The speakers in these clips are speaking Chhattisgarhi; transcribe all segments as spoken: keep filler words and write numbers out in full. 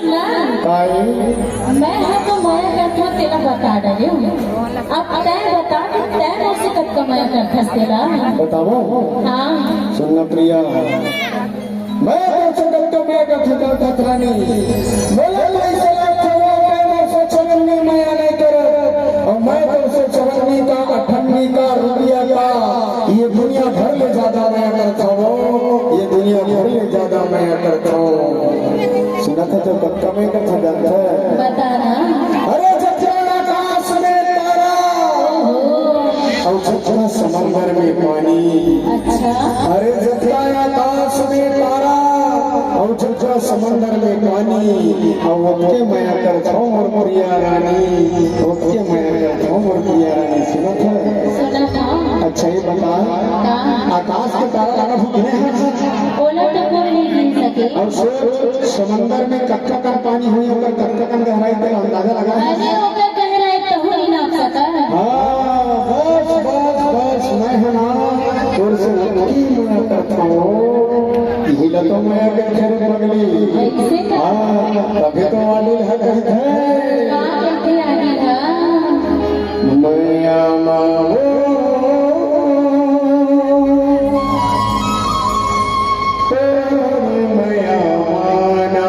ना, काय? मैं ह तो मया करथों तेला बता डरेंव। अब तैं बता कि तैं मोर से कतका मया करथस तेला। बतावंव? हाँ। सुन ना प्रिया, मैं तोर से कतका मया करथों रानी। मोला तो अइसे लागथे वो तैं मोर से चवन्नी मया नइ करस, अउ मैं तोर से चवन्नी का, अठन्नी का, रुपया का, ये दुनिया भर ले जादा मया करथों वो, ये दुनिया भर ले जादा मया करथों। सुनत हस तो कतका मया करथों जानत हस? बता ना। अरे जतका आकाश में तारा, ओहो। अउ जतका समंदर में पानी। अच्छा। अरे जतका आकाश में तारा, अउ जतका समंदर में पानी, अउ ओतके मया करथों मोर प्रिया रानी, ओतके मया करथों मोर प्रिया रानी। सुनत हस? सुनत हंव। अच्छा, ये बता, का? आकाश के तारा ला भी गिने हस? ओला तो कोई नइ गिन सके। अउ सोच, समंदर में कतका कन पानी होही, ओकर कतका कन गहराई, तेला अंदाजा लगा। अरे, ओकर गहराई तहूं नइ नाप सकस। हाँ, बस, बस, बस, मैं ह ना तोर से अतकी मया करथों। इही ला तो मया कहिथे रे पगली। अइसे का? हाँ, तभे तो आदिल ह कहिथे। का कहिथे आदिल ह? मया मावो, तोर मया माना।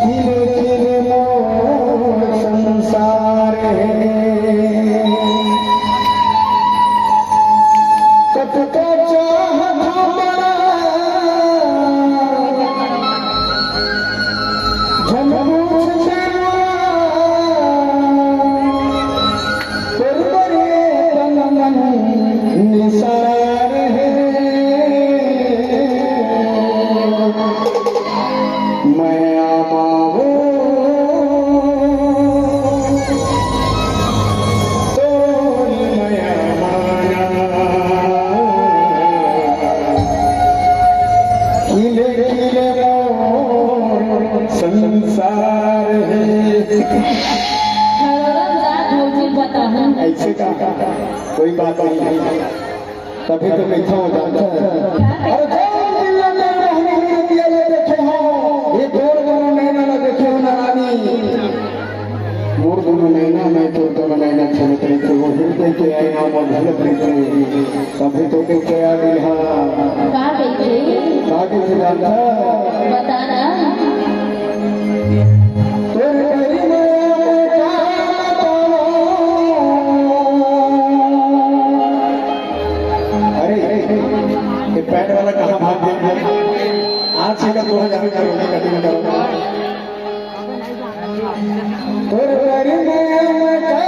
खिले खिले मोर संसार हे। कतका चाहत हंव तेला, झन पूछ तें मोला, तोर बर तन मन निसार हे। मया मावो, तोर मया माना। खिले खिले मोर संसार हे। हरम जा भौजी बताहूं। अइसे का? कोई बात नहीं। तभे तो कहिथंव जानत हस। अरे जउन दिन ले मैं मोहनी मुरतिया ला देखे हंव, ये तोर दूनों नैना ला देखे हंव ना रानी। मोर दूनों नैना, मैं तोर दूनों नैना छनत रहिथे, वो हृदय के आईना म झलकत रहिथे। तभे तो कहिथे आदिल ह। का कहिथे? का कहिथे जानत हस? बता ना। तोर करी मया में का बतावंव। अरे, ये पैंट वाला कहाँ भाग गया? आज से कर दो हजार का रोटी कटिंग करो। तोर करी मया में का